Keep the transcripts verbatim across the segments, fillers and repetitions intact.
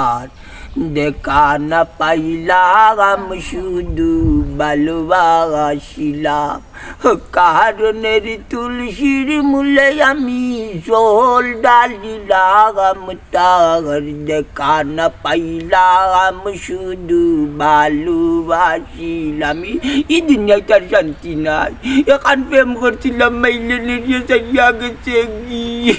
আর দেখা না পাইলাম, শুধু ভালোবাসিলাম। কারণের তুলসীর মূলে আমি জল ঢালিলাম, তার দেখা না পাইলাম, শুধু ভালোবাসিলাম। ই, ই দুনিয়াত আর শান্তি নাই। এখান প্রেম করছিলাম, মাইলে নিয়ে চাইয়া গেছে গি।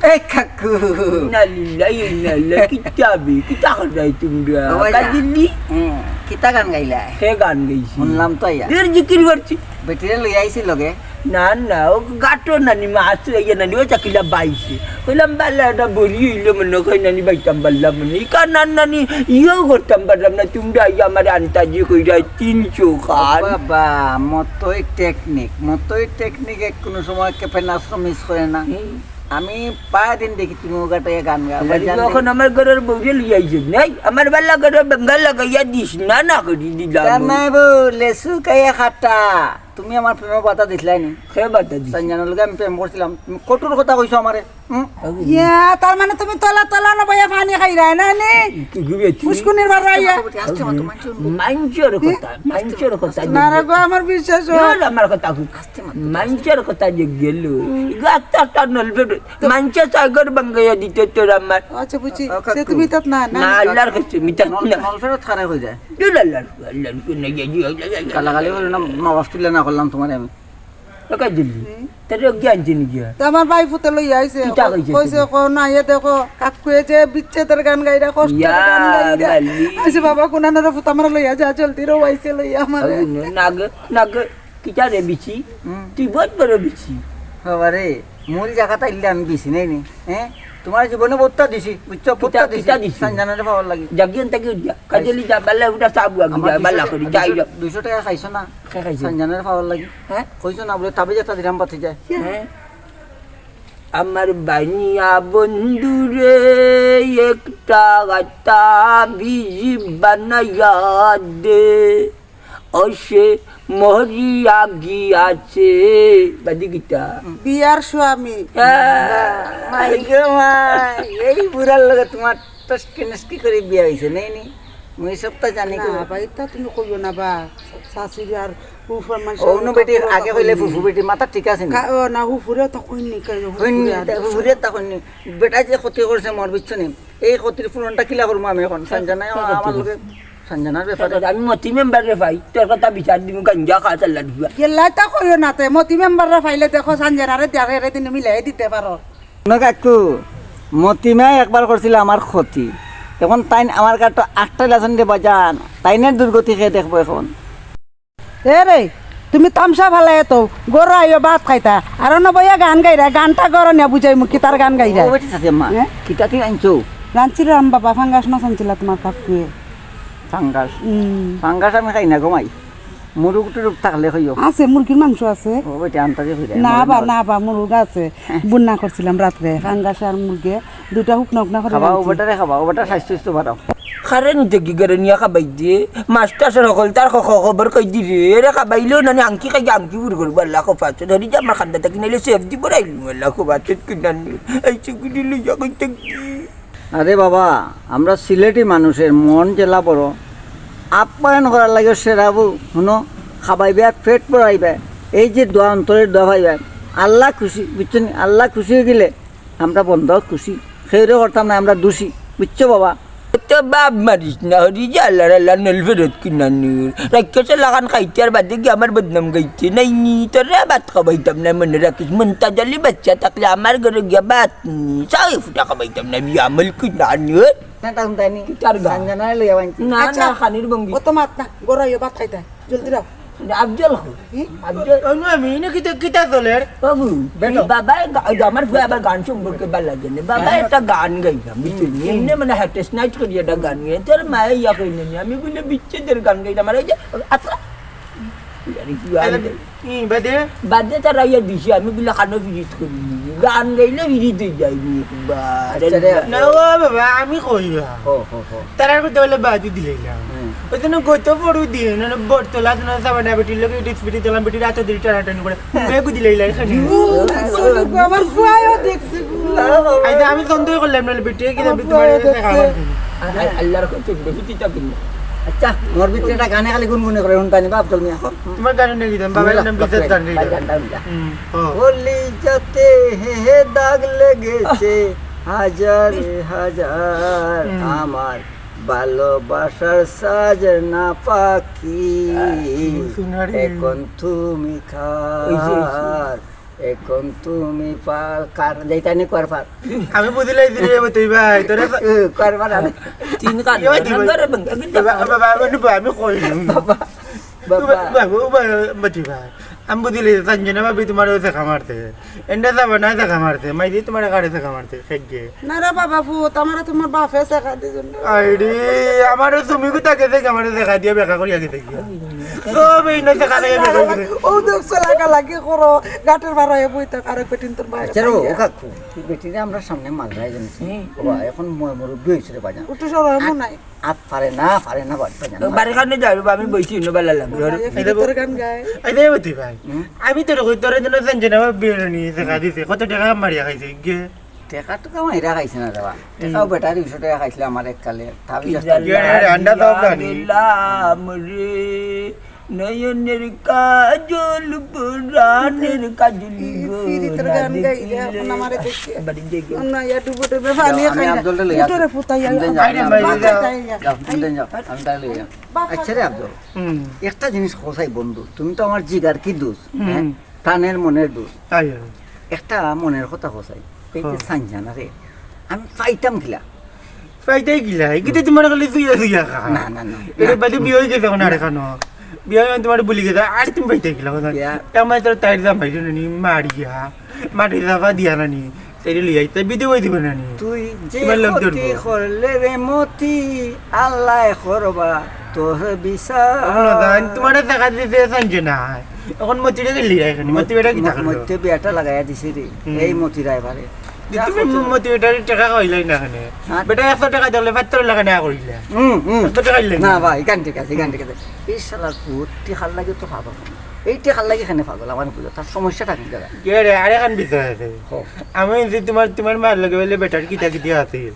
এ কাকু। ইন্না লিল্লাহি ওয়া ইন্না ইলাইহি। কিতা বে, কিতা কররায় তুমরা? ও ভাই, কাজিলি? হুম, কিতা গান গাইলা? কে গান গাইছি? হুনলাম তো ইয়া। এর জিকির করছি। বেটিরে লইয়া আইছি লগে? না, না, ও গাটো নানি মাছ লইয়া নানি, ও চাকিলা বাইছে। কইলাম, "বালা, এটা বড়ি অইলো মনে হয় নানি, বাইতাম পারলাম মনে। ই কানার নানি, ইয়েও করতাম পারলাম না, তুমরা আইয়া আমার আন্তাজি কইরা তিনশো খান।" বাবা, মতই টেকনিক, মতই টেকনিক এক কোনো সময় কেপেন আশ্রম মিস করে না। হুম। আমি পায় দিন দেখি তুমি ওগাটাইয়া গান গাও। আরে, জান এখন নাই। আমার ঘরের বউরে লইয়া আইছে নাই, আমার বালা ঘরে বেঙ্গল লাগাইয়া দিস না, না করি দিলাম। কামাই বউ, লেসু কাইয়া খাটা। তুমি আমার প্রেমে বাধা দিছলায় নি? কে বাধা দিছে? সঞ্জনার লগে আমি প্রেম করছিলাম। তুমি কটুর কথা কইছো আমারে। হুম? ইয়া, তার মানে তুমি তলা তলা না বইয়া পানি খাইরায় না নি? কি ঘুরে তুমি? পুষ্কুনির বাড়াইয়া। আস্তে মাতো, মানষর মুখ। মানষর কথা, মানষর কথা না রে গো, আমার বিশ্বাস হয়। আমার কথা কই। আস্তে মাতো। মানষর কথা যে গেল। ইগো আস্তে আস্তে নলবে। মানষে সাগর বাঙ্গাইয়া দিতে তোর আমার। আচ্ছা, বুঝছি। ও, কাকু। সে তুমি তাত না, না। না, আল্লাহর কাছে মিতা না। নলফেরত খারে হয়ে যায়। দূর আল্লাহর, আল্লাহর কোন ইয়ে, ইয়ে, ইয়ে, ইয়ে। গালাগালি করে না, মা বাপ তুলে না করলাম তোমার আমি। ওকে দিলি। হুম। তোর জ্ঞান চিনি গিয়া। তো আমার ভাই ফুতে লইয়া আইছে। কিতা কইছে কইছে, তুমি? কো না, ইয়ে দেখো, কাকুয়ে যে বিচ্ছেদের গান গাইরা, কষ্টের ইয়া, গান গাইরা। বালি। আইছে বাবা, কোন আনারা ফুত আমার লইয়া যা, জলদি রো আইছে লইয়া আমার। ওই না, নাগ, নাগ, কিতা রে বিচি? হুম। তুই বহুত বড় বিচি। বাবা রে, মূল জায়গাটা ইল্লে আমি বিচি নাই নি। হ্যাঁ? তোমার জীবনে বত্তা দিছি, বুঝছো? কিতা, বত্তা দিছি। কিতা দিছি? সঞ্জনারে পাওয়ার লাগি। জাগিয়ে তাকে উঠিয়া। কাজলি যা, বালা উঠা সাবু আগি আমার যা, দুইশো বালা টা-, করি, দুইশো, যাই যা। দুইশো টাকা খাইছো না? খে খাইছে। সঞ্জনারে পাওয়ার লাগি। হ্যাঁ? কইছো না বলে তাবিজ একটা দিলাম পাতি যায়। হ্যাঁ। আমার বানিয়া বন্ধুরে একটা তাবিজ বানাইয়া দে। ও সে মরিয়া গিয়াছে। বাদি কিতা? বিয়ার স্বামী। হ্যাঁ। মাই গো মাই, এই বুড়ার লগে তোমার টসকি নসকি করে বিয়া হইছে, নেই নি? মুই সবটা জানি না, গো। বা, ইতা তুমি কইও না, বা। শাশুড়ি আর ফুফুর মানুষ অন্য বেটি আগে কইলে ফুফু বেটি মাথা ঠিক আছে নি? কা-, ও না, ফুফুরে তো কইনি, কই, কইনি, ফুফুরে আর তা-, ফুফুরে তা কইনি। বেটা যে ক্ষতি করছে মোর, বুঝছো নি? এই ক্ষতির পূরণটা কিলা করবো আমি এখন? সঞ্জনায় ক্ষতি আমার করছে। লগে সঞ্জনার ব্যাপারে। আমি মতি মেম্বাররে পাই, তোর কথা বিচার দিমু, গাঞ্জা খা, চাল্লা দিবা। গেলাই তা কইও না তে, মতি মেম্বাররে পাইলে দেখো, সঞ্জনারে দেয়ারে রে দিন মিলাই দিতে পারো। না কাকু, মতিমায় একবার করছিল আমার ক্ষতি, এখন তাইন আমার কাটো আটটা লাসন দে বাজান, তাইনের দুর্গতি কে দেখবো এখন? এ রে, তুমি তামশা ফালাই তো, ঘরো আইও ভাত খাইতা, আর অনো বইয়া গান গাইরা, গানটা ঘরো নিয়া বুঝাইমু কিতার গান গাইরা। ও বেটি চাচি আম্মা, হ্যাঁ? কিতা তুমি আনছো? রানছিল রাম বাবা, ফাঙ্গাস মাছ আনছিল তোমার কাকুয়ে। ফাঙ্গাস? হুম। ফাঙ্গাস আমি খাই না গো মাই। মুরুগ টুরুগ থাকলে কইও। আছে, মুরগির মাংস আছে। ও বেটি আনতাজি কইরা। না বা, না বা, মুরুগ আছে। বুন্না করছিলাম রাত্রে, ফাঙ্গাস আর মুরগে। দুইটা হুকনা হুকনা করি খাবা, রানছি। ও বেটারে খাবা, ও বেটার স্বাস্থ্য সুস্থ বাড়াও। খারে নিতে কি করে নিয়া খাবাই দে? মাস্টার স্যার হকল তার খ-, খ-, খবর কই দি রে? এরে খাবাইলেও নানি আংকি খাই আংকি পুর করবো, আল্লাহ খোফা আছে। ধরি যে আমার খান্দা থাকি নাইলে সেফ দি বড়াইলু, আল্লাহ খোফা আছে কি নানি? এই চুকুরি লইয়া কই থাকি? আরে বাবা, আমরা সিলেটি মানুষের মন জেলা বড়। আপ্যায়ন করার লাগে সেরাবু, হুনো, খাবাইবে, পেট ভরাইবে। এই যে দোয়া, অন্তরের দোয়া পাইবে। আল্লাহ খুশি, বুঝছো নি? আল্লাহ খুশি হয়ে গেলে আমরা বন্ধ খুশি, খেউরে করতাম না, আমরা দোষী, বুঝছো বাবা? তো বাপ মারিস না, হরি যে আল্লাহর আল্লাহ নল ফেরত কিনা নূর। রাক্ষসে লাগান খাইতে আর বাদে গিয়ে আমার বদনাম গাইতে নাই নি, তোরে ভাত খাবাইতাম না, মনে রাখিস, মন্তাজ আলী বাচ্চা থাকলে আমার ঘরে গিয়া ভাত নি, চাই ফুটা খাবাইতাম না, বিয়া আমল কিনা নূর। না, তখন তাই নি। কি তার গা? সঞ্জনারে লইয়া বানছি। না, আচ্ছা, না, খানির ভঙ্গি। অত মাত না, ঘরো আইও ভাত খাইতা। জলদি রাও। আফজল কই? হুম? আফজল। অনু আমি ইনো কিতা, কিতা চলের? বাবু, বেটা। বাবা, এই গা-, এই আমার ফুয়া আবার গান সম্পর্কে ভালা লাগে না। বাবা, হ্যাঁ। একটা গান গাইলাম, বুঝলি? হুম। এমনি মানে হাতে স্নাইট করি একটা গান গাই। তোর মায়ে ইয়া কইলে নি, আমি বলে বিচ্ছেদের গান গাইলাম। আর এই যে, আচ্ছা। আরে কি গান আরে, গাই? ই, বাদে? বাদে তারা ইয়া দিছে, আমি বলে কানো ফিরিত করি। গান গাইলে ফিরিত হয়ে যায়নি একবার। আচ্ছা রে। না ও বাবা, আমি কই বা। হো, হো, হো। তারার কথা বলে বাদে দিলাইলাম। হুম। ওই জন্য গত পরশু দিন, মানে, বটতলা আছে না, সাবানা বেটির লগে ইটি স্পিটি দিলাম, বেটির রাতে দিন টানাটানি করে। মুখে গুদি লাইলা এখানে। ও, দেখছো নি গো, আমার ফুয়াইও দেখছে গো। আচ্ছা, আমি সন্দেহ করলাম, নাহলে বেটি কি যাবে তোমার দেখা আমার। আল্লাহর কত বেশি চিন্তা করি। আচ্ছা, মোর ভিতরে একটা গানে খালি গুনগুনে করে, হুনতা নি বাপ, চল মিয়া। তোমার গান নিয়ে দিতাম, বাবা, একদম বিশেষ গান নিয়ে দিতাম। গানটা উল্টা। হুম, ও। কলিজাতে হে হে দাগ লেগেছে হাজার হাজার, হুম। আমার ভালোবাসার সাজনা পাখি। সোনারে। এখন তুমি কার, এখন তুমি পার, কার, যেটা নি কর পার। আমি বুঝি লাইছি রে, তুই ভাই, তোরে তো- এ, কর পার আমি। তিন কান ইয়ে দিবা। নাম্বারে বন্ধ কিন্তু বাবা, বাবা, আমি, আমি কই? বাবা, বাবা। বাবা, বাবা, বাবা, বাবা, তুই ভাই। আমি বুঝি লাইছি, সঞ্জনা ভাবি তোমার ওই দেখা মারছে। এন্ডা যাবে না দেখা মারছে। মাইজি তোমার কারে দেখা মারছে, খেগে। না রে বাবা, ফুত, আমারে তোমার বাপে শেখা দিজন। আইডি, আমারও তুমি কোথা গেছে, আমারে দেখা দিয়ে বেকা করিয়া গেছে গিয়া। সব এই না দেখা দিয়ে বেকা করিয়া গেছে। ও দেখছো লাগা লাগি করো, গাটের বারো হয়ে বইতে কারে পেটিন তোর বাইরে আচ্ছা রে, ও কাকু, তুই বেটিরে আমরা সামনে মারলাই জানিস। বাবা, এখন ময় মুরব্বী হয়েছে রে বাজান। উঠে সরো, এমন নাই। আত পারে না, পারে না, বাড়ি বাজান। বাড়ি কানে যাই বাবা, আমি বইছি, অন্য বেলা লাগবে। এই ফিরে তোর গান গায়। এই দেবতী ভাই, হুম? আমি তোর কই তোর জন্য সঞ্জনা ভাবি বিরিয়ানি দেখা দিছে, কত টাকা মারিয়া খাইছে গিয়ে। টেকা তো কামাই এরা খাইছে না রে বা। টেকাও বেটা দুইশো টাকা খাইছিল আমার এক কালে। তা আমি just ইয়ে রে, আন্ডা দাও প্রাণী। দিলাম রে নয়নের কাজল, পরাণের কাজল গো, ফিরে তোর না গান গাই, দেখিলে। এখন আমারে দেখে। বাড়ি যাই গো। না, ইয়া ডুবো ডুবে পানি আমি খাই না। আব্দুলটা লইয়া উঠো রে ফুতাই, আমি যাই, বাবা, আমি যাই। বাবা, যাই, যাই। যাও, তুমি যাই যাও, আমি তাই লইয়া। আচ্ছা রে আব্দুল, হুম। একটা জিনিস কোথায় বন্ধু, তুমি তো আমার জিগার কি দোষ, হুম। হ্যাঁ? প্রাণের মনের দোষ। আয়, আয়। একটা মনের কথা কোথায়, এই যে হ্যাঁ। সাঞ্জানা রে, আমি পাইতাম কিলা? পাইতাই গিলা, এগিতে তোমার খালি তুইয়া তুইয়া খা। না, না, না। এটা বাদে বিয়ে হয়ে গেছে এখন আর এখানো। বিয়ে হয়ে তোমার ভুলি গেছে, আর তুমি পাইতাই গিলা কথা। বিয়া। আমার তোর তাইর দাম পাইছো না নি, মারিয়া, মাটি দাবা দিয়া না নি, তাইরে লইয়া আইতে বিদে হয়ে দিবে না নি। তুই যে তোমার লোক ক্ষতি ধরবো। করলে রে মতি, আল্লাহ করবা তোর বিচার। এখন জান, তোমার দেখা দিতে চাইছে না। এখন মতিটা গেলি এখানে, মতি বেটা কি থাকলো? মধ্যে বিয়াটা লাগাইয়া দিছে রে, হুম। এই মতি রায়বারে। তুমি মতি বেটার টাকা কইলাই না এখানে। হ্যাঁ। বেটা একশো টাকা দিলে, পাঁচ টাকা লাগে না করিলে। হুম, হুম। একশো টাকা দিলে না ভাই, গান ঠিক আছে, গান ঠিক আছে। এই শালা ভূত টেকার লাগি তো পাগল। এই টেকার লাগি এখানে পাগল, আমার বুঝো, তার সমস্যা থাকে জায়গা। কে রে, আরে খান বিষয় আছে। হো। আমি যে তোমার, তোমার মার লগে বলে বেটার কিতা কিতা আছে।